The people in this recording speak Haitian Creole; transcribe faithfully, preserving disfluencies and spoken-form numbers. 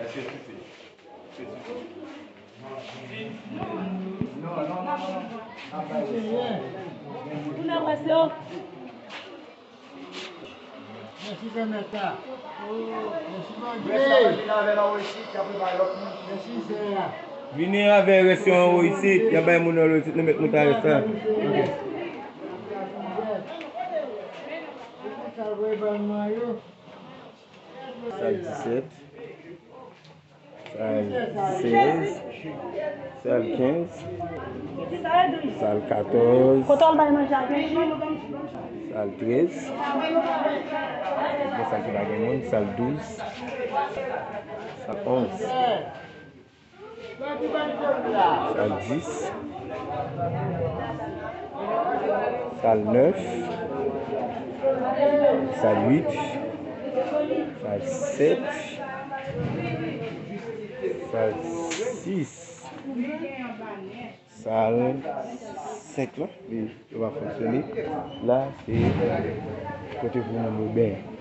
Èske ti fini? Èske ti fini? Mèsi Sè Mèt la. Mèsi Bondye. Mèsi Sè. Vini avè rès yo anwo isit, y ap bay moun anwo isit, nou mèt moute avè sa. Sal disèt, sal sèz, sal kenz, sal katòz, sal trèz, gen sal ki pa gen moun, sal douz, sal onz. Sal dis, sal nèf, sal uit, sal sèt, sal sis, sal senk la, li, li pa fonksyone. La, se kote pou moun yo benyen.